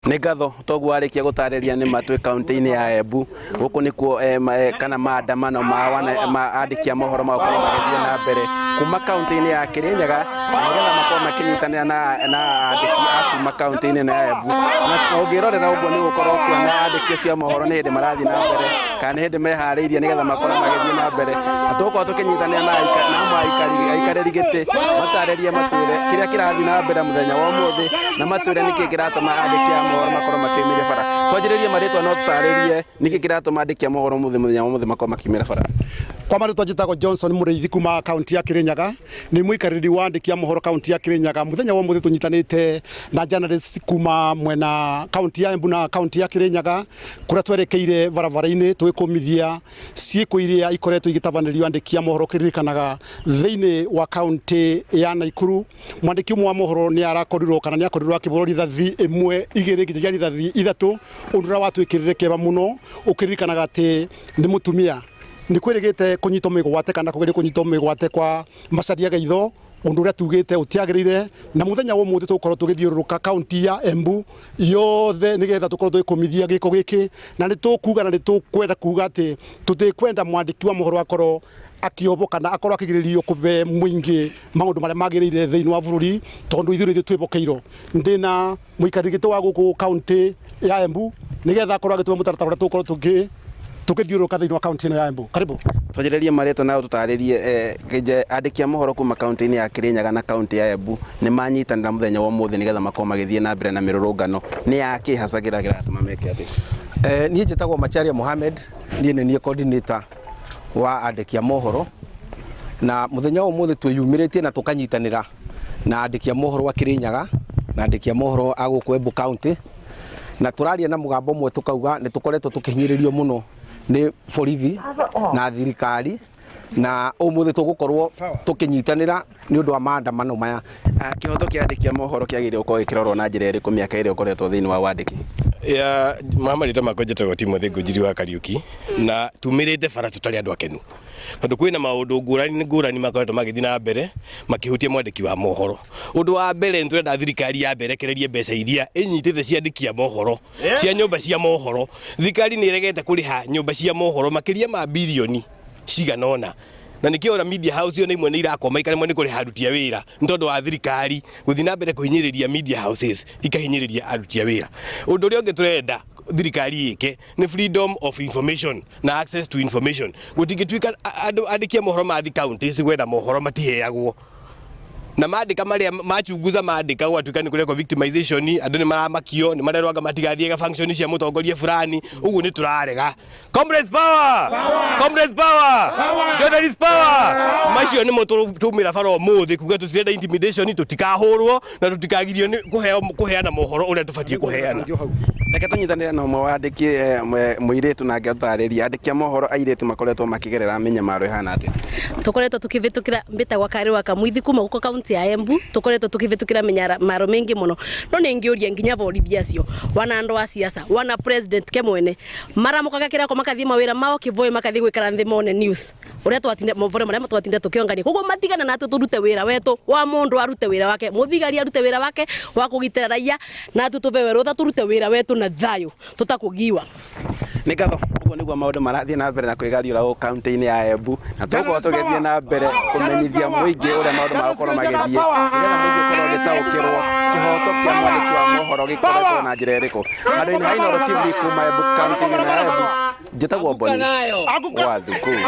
Nĩ ngatho toguo warĩkia gũtarĩria nĩ ma twĩ kaunti-inĩ ya Embu. Gũkũ nĩkuo kana maandamano ma wana ma andĩki a mohoro magũkorwo magĩthiĩ na mbere kuma kaunti-inĩ ya Kĩrĩnyaga nĩgetha makorwo makĩnyitanĩra na andĩki a kuma kaunti-inĩ ĩno ya Embu. Na ũngĩrorera ũguo nĩ ũgũkorwo ũkĩona andĩki acio a mohoro nĩ hĩndĩ marathiĩ na mbere kana nĩ hĩndĩ meharĩirie nĩgetha makorwo magĩthiĩ na mbere. Na tũgũkorwo tũkĩnyitanĩra na amwe a aikarĩri gĩtĩ matarĩrie matwĩre kĩrĩa kĩrathiĩ na mbere mũthenya wa ũmũthĩ na matwĩre nĩkĩ kĩratũma andĩki a mohoro makorwo makĩumĩria bara. Twanjĩrĩrie marĩtwa no tũtarĩrie nĩkĩ kĩratũma andĩki a mohoro ũmũthĩ mũthenya wa ũmũthĩ makorwo makiumĩra bara. Kwa marĩtwa njĩtagwo Johnson Mũrĩithi kuma kaunti ya Kĩrĩnyaga, nĩ mũikarĩri wa andĩki a mohoro kaunti ya Kĩrĩnyaga. Mũthenya wa ũmũthĩ tũnyitanĩte na journalists kuma mwena kaunti ya Embu na kaunti ya Kĩrĩnyaga kũrĩa twerekeire barabara-inĩ tũgĩkũmithia ciĩko iria ikoretwo igĩtabanĩrio andĩki a mohoro kĩririkanaga thĩinĩ wa kaunti ya Naikuru. Mwandĩki ũmwe wa mohoro nĩ arakorirwo kana nĩ akorirwo akĩhũrwo rithathi ĩmwe igĩrĩ nginyagia rithathi ithatũ, ũndũ ũrĩa watwĩkĩrire kĩeva mũno ũkĩririkanaga atĩ nĩ mũtumia. Nĩ kwĩrĩgĩte kũnyitwo mĩgwate kana kũgerio kũnyitwo mĩgwate kwa Macharia Gaitho, ũndũ ũrĩa tugĩte ũtiagĩrĩire, na mũthenya wa ũmũthĩ tũgũkorwo tũgĩthiũrũrũka kaunti ya Embu yothe nĩgetha tũkorwo tũgĩkũmithia gĩko gĩkĩ, na nĩ tũkuga na nĩ tũkwenda kuga atĩ tũtikwenda mwandĩki wa mohoro akorwo akĩohwo kana akorwo akĩgirĩrĩrio kũbe mũingĩ maũndũ marĩa magĩrĩire thĩinĩ wa bũrũri, tondũ ithuĩ nĩ ithuĩ twĩhokeirwo. Ndĩna mũikarĩri gĩtĩ wa gũkũ kaunti ya Embu nĩgetha akorwo agĩtũhe mũtaratara ũrĩa tũgũkorwo tũgĩthiũrũrũka thĩinĩ wa kaunti ĩno ya Embu. Karibu. Twanjĩrĩrie marĩtwa na ũtũtarĩrie andĩki a mohoro kuma kaunti-inĩ ya Kĩrĩnyaga na kaunti ya Embu nĩ manyitanĩra mũthenya wa ũmũthĩ nĩgetha makorwo magĩthiĩ na mbere na mĩrũrũngano. Nĩ yakĩ hasa kĩrĩa kĩratũma meke atĩa? Niĩ njĩtagwo Macharia Mohamed, niĩ nĩ niĩ coordinator wa andĩki a mohoro, na mũthenya wa ũmũthĩ twĩyumĩrĩtie na tũkanyitanĩra na andĩki a mohoro a Kĩrĩnyaga na andĩki a mohoro a gũkũ Embu County, na tũraria na mũgambo ũmwe tũkauga nĩ tũkoretwo tũkĩhinyĩrĩrio mũno nĩ borithi na thirikari, na ũmũthĩ tũgũkorwo tũkĩnyitanĩra nĩ ũndũ wa maandamano maya. Kĩhoto kĩa andĩki a mohoro kĩagĩrĩire gũkorwo gĩkĩrorwo na njĩra ĩrĩkũ mĩaka ĩrĩa ũkoretwo thĩinĩ wa wandĩki? Ya ma marĩtwa makwa njĩtagwo Timothy Ngũnjiri wa Kariuki, na tumĩrĩte bara tũtarĩ andũ akenu tondũ kwĩna maũndũ ngũrani ngũrani makoretwo magĩthiĩ na mbere makĩhutia mwandĩki wa mohoro. Ũndũ wa mbere nĩ tũrenda thirikari yambe ĩrekererie mbeca iria ĩnyitĩte cia andĩki a mohoro cia nyũmba cia mohoro. Thirikari nĩ ĩregete kũrĩha nyũmba cia mohoro makĩria ma birioni cigana ũna, na nĩkĩo ona media house ona imwe nĩ irakoma ikaremwo nĩ kũrĩha aruti a wĩra nĩ tondũ wa thirikari gũthiĩ na mbere kũhinyĩrĩria media houses ikahinyĩrĩria aruti a wĩra. Ũndũ ũrĩa ũngĩ tũrenda thirikari ĩke nĩ freedom of information na access to information. Gũtingĩtuĩka andũ andĩki a mohoro mathiĩ counties gwetha mohoro matiheagwo, na mandĩka marĩa machunguza mandĩka gwatuĩka nĩ kũrekwo victimization, andũ nĩ maramakio, nĩ marerwo anga matigathiĩ function cia mũtongoria fulani. Ũguo nĩ tũrarega. Comrades power! Comrades power! Journalist power! Macio nĩmo tũmĩra bara ũmũthĩ kuga tũtirenda intimidation, tũtikahũrwo na tũtikagirio nĩ kũheo kũheana mohoro ũrĩa tũbatiĩ kũheana. Reke tũnyitanĩre na ũmwe wa andĩki mũirĩtu nake atũtarĩrie andĩki a mohoro airĩtu makoretwo makĩgerera mĩnyamaro ĩhana atĩa. Tũkoretwo tukĩvĩtũkĩra mbĩtagwa Karĩ wa Kamwithi kuma gũkũ kaunti ya Embu, tũkoretwo tukĩvĩtũkĩra mĩnyamaro mĩingĩ mũno, no nĩ ngĩũria nginya borithi acio wana andũ a siasa wana president ke mwene maramukaga kĩroko makathiĩ mawĩra mao kĩboĩ makathi gwikara nthĩ mone news ũrĩa twatinda mohoro marĩa twatinda tũkĩongania. Koguo matigana na tũrute wĩra wetũ wa mũndũ arute wĩra wake, mũthigari arute wĩra wake wa kũgitĩra raia, na ithuĩ tũbewe rũtha tũrute wĩra wetũ na thayũ tũtakũgiwa. Nĩ ngatho. Ũguo nĩguo maũndũ marathiĩ na mbere na kwĩgariũra gũkũ kaunti-inĩ ya Embu, na tũgũkorwo tũgĩthiĩ na mbere kũmenyithia mũingĩ ũrĩa maũndũ magũkorwo magĩthiĩ nĩgetha mũingĩ ũkorwo ũgĩtaũkĩrwo kĩhoto kĩa mwandĩki wa mohoro gĩkoretwo na njĩra ĩrĩkũ. Handũ-inĩ ha Inooro TV kuma Embu kaunti-inĩ ya Embu, njĩtagwo Boni wa Thukuru.